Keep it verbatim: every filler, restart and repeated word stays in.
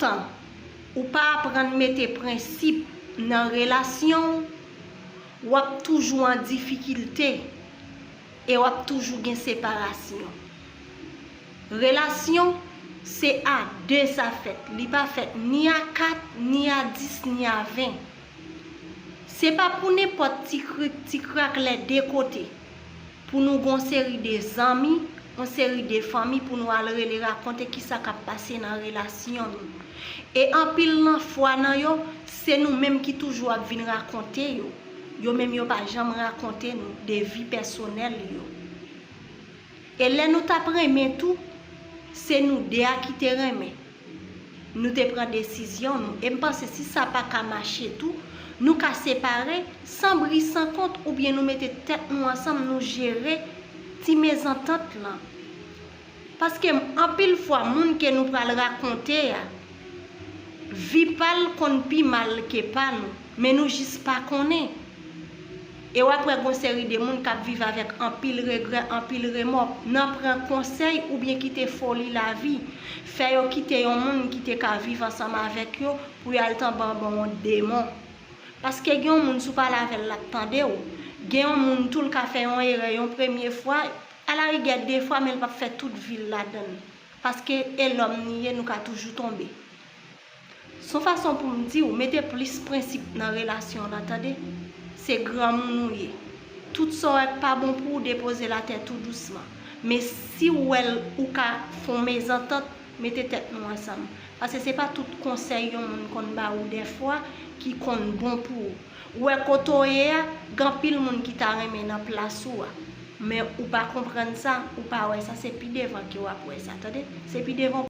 lontan ou pa aprann mete prensip nan relasyon w, w ap toujou an difikilte e w ap toujou gen separasyon. Relasyon, se a de sa fèt. Li pa fèt ni a kat, ni a dis, ni a ven. Se pa pou nenpòt ti krik, ti krak lè de kote. Pou nou gon seri de zanmi, yon seri de fanmi pou nou al rele rakonte kisa k ap pase nan relasyon nou. E anpil nan fwa nan yo, se nou menm ki toujou ap vin rakonte yo. Yo menm yo pa janm rakonte nou de vi pèsonèl yo. E lè nou t ap renmen tou, se nou de a ki te renmen. Nou te pran desizyon nou. E m panse si sa pa ka mache tou, nou ka separe san bri san kont oubyen nou mete tèt nou ansanm, nou jere ti mezantant lan. Paske anpil fwa, moun ke nou pral rakonte a, vi pa l konn pi mal ke pa nou, men nou jis pa konnen. E w ap wè gon seri de moun k ap viv avèk anpil regrè, anpil remò, nan pran konsèy oubyen kite foli lavi, fè yo kite yon moun ki te ka viv ansanm avèk yo pou y al tanbe anba yon demon. Paske gen yon moun, si w pale avè l, l ap tande w. Gen yon moun tou, l ka fè yon erè yon premye fwa, alarigè de fwa, men l p ap fè tout vi l ladan l. Paske e lòm ni ye, nou ka toujou tonbe. S on fason pou m di w, mete plis prensip nan relasyon w lan, tande. Se granmoun ou ye. Tout sa w wè k pa bon pou ou, depoze l atè tou dousman. Men si w wè l, ou ka fè yon mezantant, mete tèt nou ansanm. Paske se pa tout konsèy yon moun konn ba ou dèfwa ki konn bon pou ou. Ou wè kote w ye a, gen anpil moun ki ta renmen nan plas ou a. Men ou pa konprann sa, ou pa wè sa, se pi devan ke w ap wè sa, tande. Se pi devan